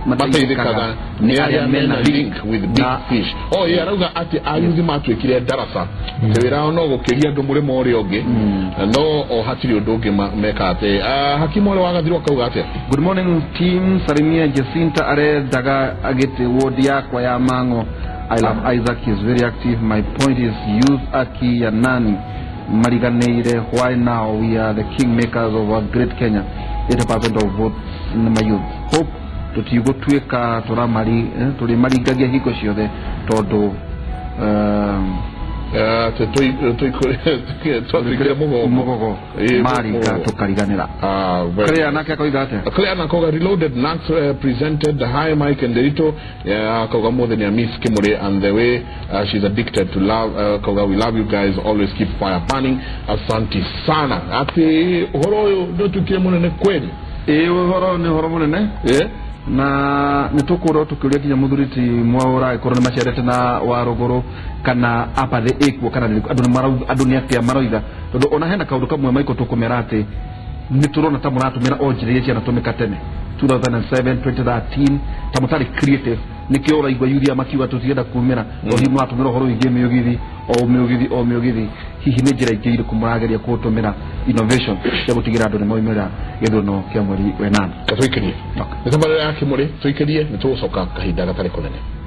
Mateithĩkaga nĩ arĩa mena link with big fish. Oh yeah, arauga atĩ ayuthi matuĩkire darasa, atĩ wĩra wao no gũkĩria andũ mũrĩmo ũrĩa ũngĩ, no o hatirĩ ũndũ ũngĩ meka. Atĩ hakimu ũrĩa wagathirwo akauga atĩa? Good morning team, salimia Jacinta arendaga agĩtĩ ward yakwa ya Mango. I love Isaac, he is very active. My point is youth aki ya nani mariganĩire? Why now we are the kingmakers of our great Kenya? 80% of votes nĩ ma youth. Hope tũtigũtuĩka tũramari tũrĩmaringagia hingo ciothe tondũ atĩ twatuĩkire mũgongo. Mũgogo. Ĩ, maringa mũgogo. tũkariganĩra. Ah, very Claire nake akoiga atĩa? Claire Nakoga reloaded Nax presented hi Mike and Derito. Koga more than Miss Kimure and the way she's addicted to love. Koga, we love you guys, always keep fire burning. Asante sana. Ati uhoro uyu ndotukie munene kweli. Ĩ, ũhoro nĩ ũhoro mũnene. Na nĩ tũkũrwo tũkĩũria nginya mũthuri ti Mwaũra agĩkorwo nĩ macerete na Warũgũrũ kana apathy ĩkuo kana andũ nĩ andũ nĩ atĩa maroiga, tondũ ona hena kaũndũ kamwe maiko tũkũmera atĩ nĩ tũrona ta mũratũmĩra o njĩra iria cianatũmĩka tene 2007 2013, ta mũtarĩ creative. Nĩkĩo ũraigua yuria makiuga tũtirenda kumĩra, tondũ hihi mũratũmĩra ũhoro wĩgiĩ mĩũgithi, o mĩũgithi, o mĩũgithi. Hihi nĩ njĩra ingĩ irĩkũ mũrageria kũtũmĩra innovation cia gũtigĩra andũ nĩ maumĩra gĩthurano kĩa mweri wa ĩnana? Tuikirie. Nĩ tabarĩra ya Kimuri, tuikirie, nĩ tũgũcoka kahinda gatarĩ kũnene.